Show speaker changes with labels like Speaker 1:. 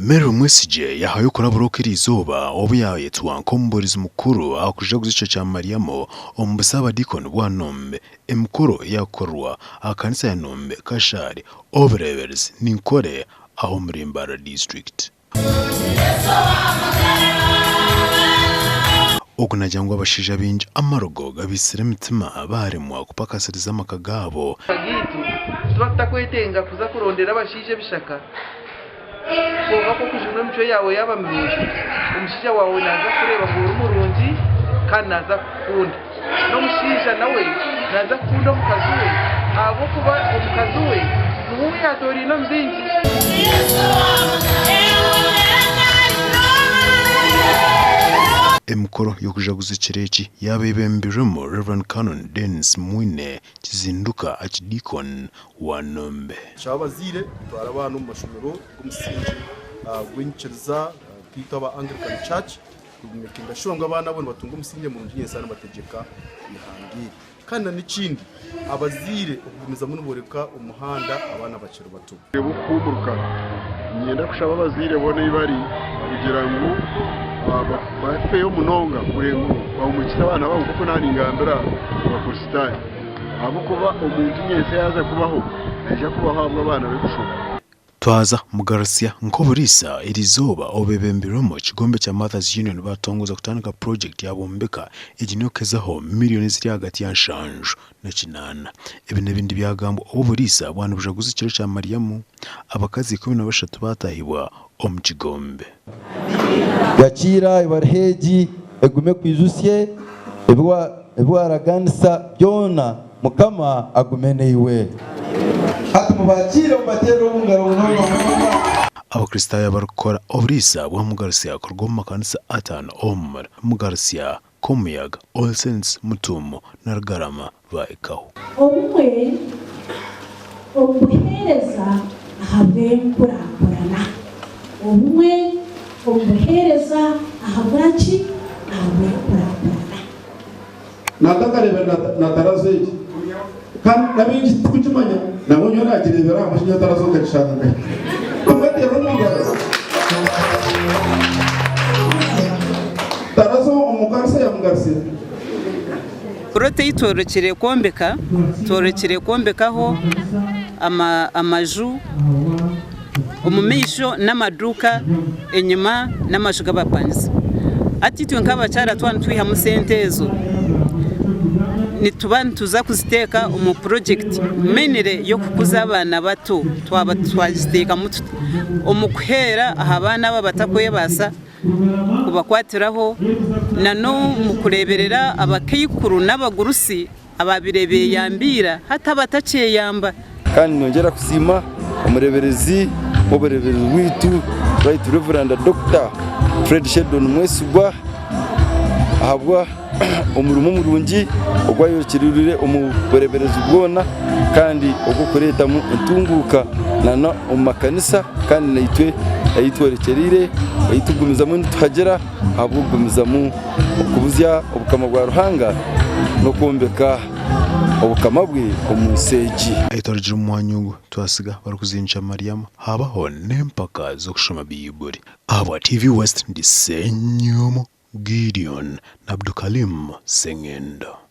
Speaker 1: Mary Mwesigye yaahayo okurabura oku eriizooba obu yaayetwa nk'omubuurizi mukuru aha kujaguza ekiro kya Mariamu omu busaabadiikoni bwa Nombe. Emikoro yaakorwa aha kanisa ya Nombe, Kashari, Obureeberezi, Ninkore aha omuri Mbarara District. Ogu naagira ngu abashaija baingi amarogo gabaitsire emitima baaremwa kupakasiriza amaka gaabo.
Speaker 2: Gaitu nituba tutakwetenga kuza kurondera abashaija ebishaka. Kwonka ku okujunwa emicwe yaawe yaaba mirungi, omushaija waawe naaza kukureeba ngu ori murungi kandi naaza kukukunda. N'omushaija nawe naaza kukunda omukazi we ahabw'okuba omukazi we niwe ou yaatooraine omu baingi.
Speaker 1: Emikoro y'okujaguza ekiro eki yaaba ebembirwemu Rev. Canon Denis Mwine Kizinduka Archdeacon wa Nombe.
Speaker 3: Shaba abazaire kutwara abaana omu mashomero g'omusingi gw'enyikiriza nkaitu aba Anglican Church kumekinga sure ngu abaana abo nibatunga omusingi murungi nyentsya nibategyeka eihanga eri. Kandi na n'ekindi abazaire okugumizamu niboreka omuhanda abaana bakiri bato.
Speaker 4: Obwire bw'okuhuumurika, niinyenda kushaba abazaire boona ei bari kugira ngu bafeyo munonga kureeba ngu bahuumurikize abaana baabo nk'oku naaningambira Abakristaayo ahabw'okuba omuntu nyentsya yaaza kubaho naija kubaho ahabw'abaana be kushoma.
Speaker 1: Twaza Mugarusya nk'oburiisa eriizooba obebembirwemu ekigombe kya Mothers Union batongoza kutandika purojekiti ya Bombeka egi n'okuhezaho miriyoni eziri ahagati ya nshanju na kinaana. Ebi n'ebindi byagambwa obu oburiisa bwaba nibujaguza ekiro kya Mariamu, abakazi 13 baatahibwa omu kigombe.
Speaker 5: Yakiira ebaruha egi, egume ekwijutsye ebi waaraganisa byona, Mukama agume naiwe. Hati mubakiire mubateerere omu ngaro munonga munonga.
Speaker 1: Abakristaayo abarikukora oburiisa bwa Mugarusya kuruga omu makanisa ataano omuri Mugarusya, Komuyaga, All Saints, Mutuumo na Rugarama baahikaho.
Speaker 6: Obumwe omu buheereza ahabw'enkurakurana. Obumwe omu buheereza ahabwa ki? Ahabw'enkurakurana.
Speaker 7: Naatakareebera na tarazo egi, kandi n'abaingi titukugimanya, nabwo nyowe naagireebera aha mashini tarazo nkagishanga nkahi. Tumuteerere omu ngaro. Tarazo omu kanisa ya Mugarusya.
Speaker 8: Puroti ei tworekire kwombeka, tworekire kwombekaho amaju omu maisho n'amaduuka enyima n'amaju g'abapangisa. Hati itwe nk'abakyara twaba nitwihamu sente ezo, nituba nituza kuziteeka omu purojekiti mainly y'okukuza abaana bato twaba twagiteekamu tuti omu kuheera aha baana aba abatakwebaasa. kubakwatiraho na n'omu kureeberera abakaikuru n'abagurusi abaabaire beeyamba ira hati abatakyeyamba.
Speaker 5: Kandi nyongyera kusiima omureeberezi w'obureeberezi bwaitu Right Rev. Dokita Fred Sheldon Mwesigwa ahabwa omurimo murungi ogu ayorekyereire omu bureeberezi bwona kandi ogw'okureetamu entunguuka nana omu makanisa kandi naitwe ei tworekyereire ei turikugumizamu nituhagira ahabw'okugumizamu okubuzya obukama bwa Ruhanga n'okwombeka obukama bwe omu nsi egi.
Speaker 1: Ahi twarugire omu mwanya ogu twasiga barikuzinca Mariamu, haabaho n'empaka z'okushoma Baibuli. Ahabwa TV West ndi Ssenyomo Gideon na Abdukalim Sengendo.